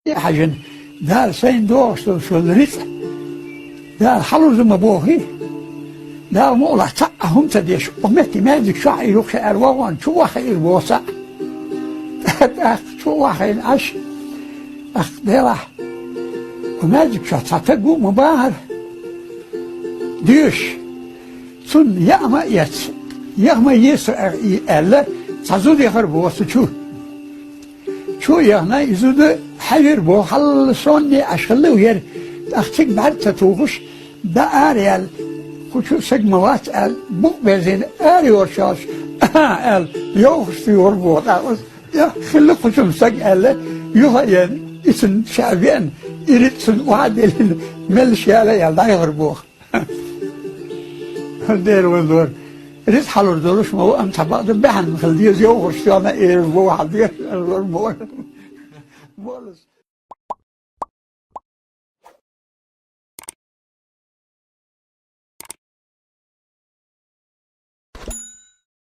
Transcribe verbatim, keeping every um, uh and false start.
Хьажан, Дала сайна догӀуш долуш йолу рицкъ Дала хьалуза ма бохий. Дала мукъалахь цхьа а хӀума ца деш, оцу метте маьждиг чохь а юха аьлла вагӀон чу вахийра боху цхьаъ. ТӀаккха чу а вахийна Ӏаш, тӀаккха делахь, оцу маьждиг чохь цхьа стаг ву а ма бахара. Доьшуш, цунна яа ма эца, яха ма еса аьлла, цхьа зуда яхара боху цу чу. Чу а яхна, и зуда хьаьжира боху, хьалла сонний Ӏаш хилла ву яра. ТӀаккха цига бӀаьрг ца тухуш, дӀа ара яьлла, кху чу саг ма вац аьлла, букъ берзийна ара йолуш йолуш, ахьа аьлла, йовхаш туьйхира боху тӀаккха. Я, хилла кху чу саг аьлла, юха а еана, и цунна ша веана, и рицкъ цунна охьа а диллина, меллаш яла аьлла, дӀайохура боху. Дера ван лора. Рицкъ хьалур долуш ма ву, амма цхьа бакъда баьхьана хила деза, йовхаш тоьхна а эр ву хьал деза, эр ву ма ву. Моллас.